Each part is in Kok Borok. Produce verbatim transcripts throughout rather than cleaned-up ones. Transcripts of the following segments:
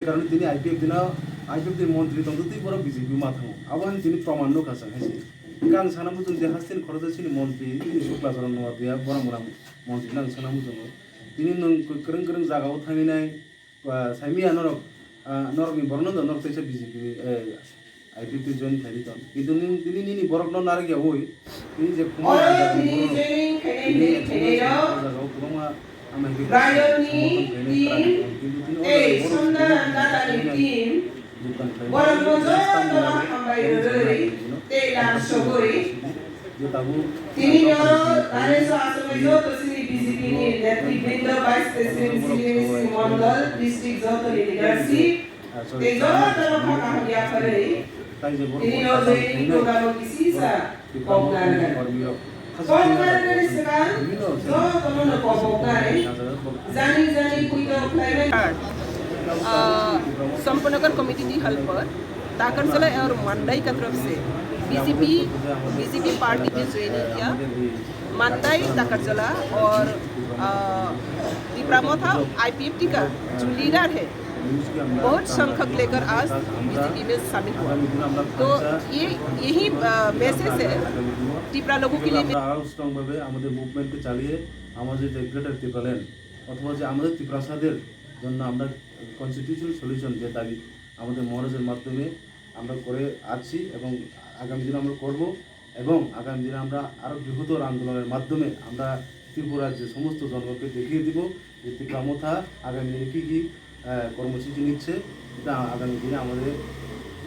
Karon tini I P F T no, I P F T ni montri tongtwi borok B J P ma thango. Abo han tini proman nukha chwng hai se. Hwnkhe ang sana muchung je hasteni khoroksa chini montri, chini Sukla Charan Noatia, borok mwnang montri nang sana muchungo. Tini nwng kwrwng kwrwng jagao thangwi nai, ah, saimaya norok, ah, norokni borokno do norok teisa B J P, eh, I P F T join khaidi tong. Kintu ning-, tini nini borokno narwkyaui, tini je khumui oro jagani tini borok, joining khainai tini hwnwi khainai rok, jagao kwbangma ama hai khe Rayoni somorthon khainai team, kwrwng tong. Kintu tini tei oro Sundar tini Nadani tini team, jogdan khainai borokno tini jotono samung hambai rwrwi tini tei lam sogwi. Tini oro Ganesh Asomai joto chini B J P ni netribrinda, Vice President, C D C Mondol, District joto ni leadership, tei joto no kha kaham yapharwi tini o joining program o kisi sa kok narwknai. Kok narwknani swkang joto no kok narwknai. Jani jani puito khlaimani. अ, संपन्नकर कमेटी की हल पर ताकरजला और मंडई का तरफ से BJP, BJP party में ज्वाइन किया। मंडई ताकरजला और, अ, तिपरा मोथा आईपीएफटी का जो लीडर है, बहुत संख्यक लेकर आज बीजेपी में शामिल हुआ। तो ये, यही, अ, मैसेज है तिपरा लोगों के लिए। আমরা আরও স্ট্রংভাবে আমাদের মুভমেন্টকে চালিয়ে আমাদের যে গ্রেটার ত্রিপুরাল্যান্ড অথবা যে আমাদের তিপ্রাসাদের জন্য আমরা কনস্টিটিউশনাল সলিউশন যে দাবি আমাদের মহারাজের মাধ্যমে আমরা করে আসছি এবং আগামী দিনে আমরা করব এবং আগামী দিনে আমরা আরও বৃহত্তর আন্দোলনের মাধ্যমে আমরা ত্রিপুরার যে সমস্ত জনগণকে দেখিয়ে দিব যে তিপ্রা মোথা আগামী দিনে কী কী, আহ, কর্মসূচি নিচ্ছে। এটা আগামী দিনে আমাদের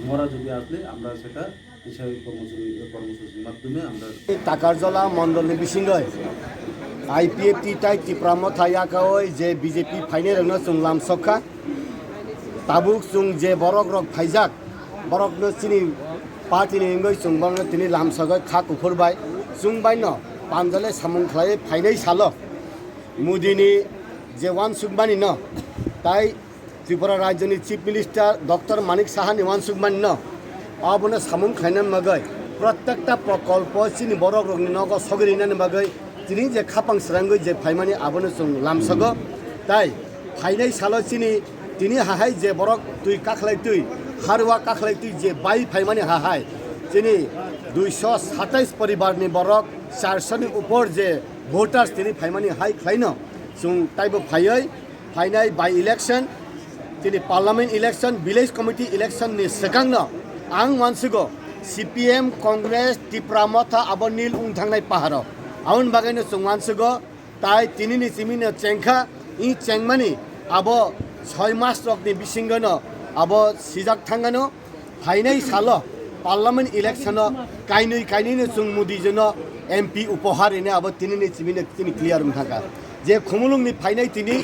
মহারাজ যদি আসলে আমরা সেটা বিষয়ে কর্মসূচি, কর্মসূচির মাধ্যমে আমরা Takarjala mondolni bisingoi I P F T tai Tipra Motha yakaoi je B J P phainairokno chwng lamsokha. Tabuk chwng je borok rok phaijak, borokno chini party ni wngwi chwng bono tini lamsogwi kha kuphur bai chwng bai no panjale samung khlai phainai salo Modi ni je uansukmani no tai Tripura rajyoni Chief Minister Doctor Manik Saha ni uansukmani no abono samung khlaina bagwi protekta prokolpo chini borok rokni nogo sogwi rinani bagwi tini je khapang srangwi je phaimani abono chwng lamsogo. Tai phainai salo chini tini hahai je borok twi kakhlai twi harwa kakhlai twi je bai phaimani hahai chini duiso satais poribar ni borok charso ni upor je voters tini phaimani hai khlaino chwng taibo phaiwi phainai by election, tini parliament election, village committee election ni swkangno ang uansugo C P M, Congress, Tipra Motha abo nil wng thangnai paharo. Aboni bagwino chwng uansugo tai tinini chimino chengkha, i chengmani abo soi mas rokni bisingono abo sijak thangano. Phainai salo parliament election o kainwi kainwino chwng Modi jono M P upohar rina abo tinini chimino tini clear wng thangkha. Je Khumulwngni phainai tini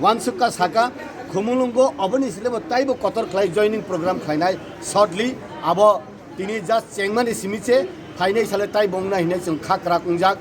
uansukha saka Khumulwngo oboni silebo taibo kotor khlai joining program khlainai shortly abo tini just chengmani simi se phainai sale taibo wngnai hinwi chwng kha kwrak wngjak.